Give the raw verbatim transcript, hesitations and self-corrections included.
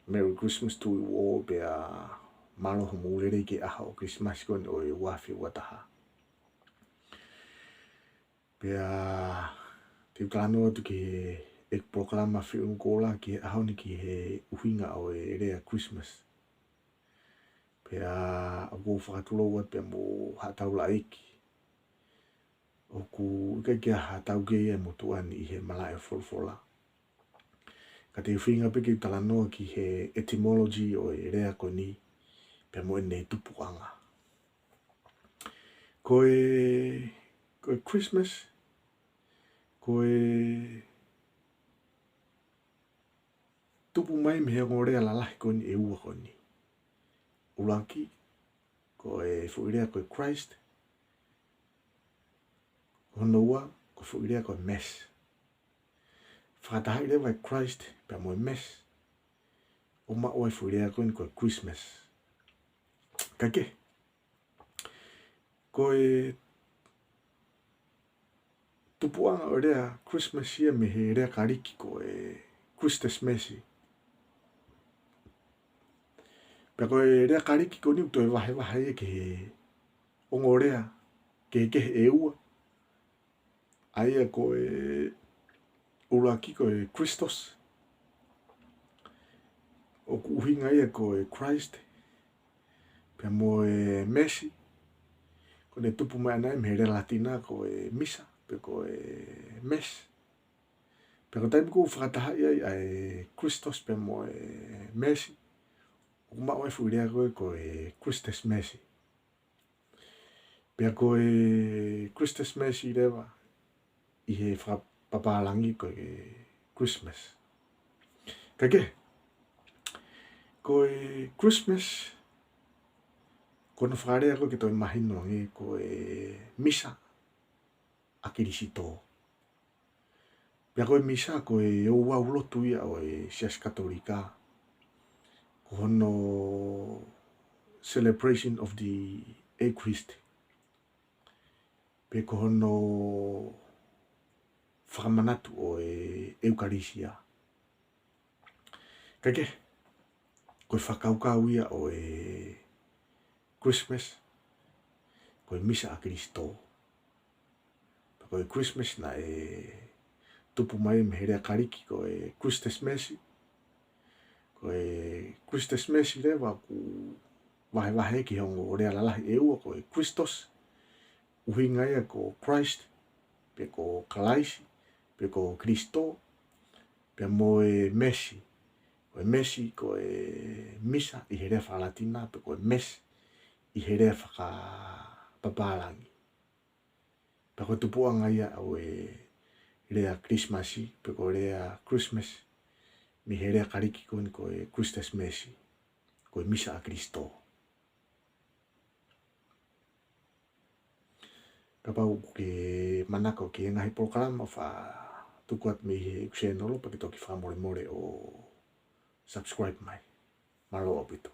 Merry Christmas to you all, pea mālō hoʻomou lelei ki he ʻaho Christmas ko eni ʻo e ua afe ua taha. Pea te u talanoa atu ki he, ʻeku polokalama Fiu Nukola ki he ʻaho ni ki he ʻuhinga ʻo e lea Christmas. Pea ʻoku ou fakatulou atu pea mo haʻa taulaʻeiki ʻoku ʻikai ke ʻi ai ha taukei ia ʻi he motuʻa ni ʻi he malaʻe folofola. Ka te u feinga pē ke u talanoa ki he etymology ʻo e lea ko eni, pea mo ʻene tupuʻanga. Ko e, ko e Christmas, ko e tupu mai mei he ongo lea lalahi ko eni ʻe ua ko eni. ʻUluaki, ko e foʻi lea ko e Christ. Hono ua, ko e foʻi lea ko e Mass. Fakatahaʻi leva e Christ pea mo e Mass, ʻo maʻu ai e foʻi lea ko eni ko e Christmas. Kae kehe, ko e tupuʻanga ʻo e lea Christmas ia mei he lea Kalisi ko e Christes Masse. Pea ko e lea Kalisi ko eni ʻoku toe vahevahe ia ki he ongo lea kehekehe ʻe ua. ʻA ia ko e ʻuluaki ko e Christos, ʻoku ʻuhinga ia ko e Christ, pea mo e Masse, ko ʻene tupu mai ʻana ia mei he lea Latina ko e Misa, pe ko e Mass. Pea ko e taimi ʻoku fakatahaʻi ai ʻa e Christos pea mo e Masse, ʻoku maʻu ai e foʻi lea ko e, ko e Christes Masse. Pea ko e Christes Masse leva ʻi he fakapapālangi ko e Christmas. Kae kehe, ko e Christmas, ko hono fakalea ko e ke toe mahino ange ko e Misa ʻa Kilisitō. Pea ko e Misa ko e ouau lotu ia ʻo e Siasi Katolika, ko hono celebration of the Eucharist, pe ko hono fakamanatu ʻo e ʻEukalisia. Kae kehe, ko e fakakaukau ia ʻo e Christmas, ko e Misa ʻa Kilisitō. Pea ko e Christmas naʻe tupu mai mei he lea Kalisi ko e Christes Masse. Ko e Christes Masse leva ʻoku vahevahe ki he ongo lea lalahi ʻe ua, ko e Christos, ʻuhinga ia ko Christ, pe ko Kalaisi, pe ko Kilisitō, pea mo e Masse. Ko e Masse ko e Misa ʻi he lea faka-Latina, pe ko e Mass ʻi he lea fakapapālangi. Pea ko e tupuʻanga ia ʻo e lea Christmas, pe ko e lea Christmas, mei he lea Kalisi ko eni ko e Christes Masse, ko e Misa ʻa Kilisitō. Kapau ʻoku ke manako ki he ngaahi polokalama ʻoku faʻa tuku atu mei heʻeku channel, pea ke toki fakamolemole ʻo subscribe mai. Mālō ʻaupito.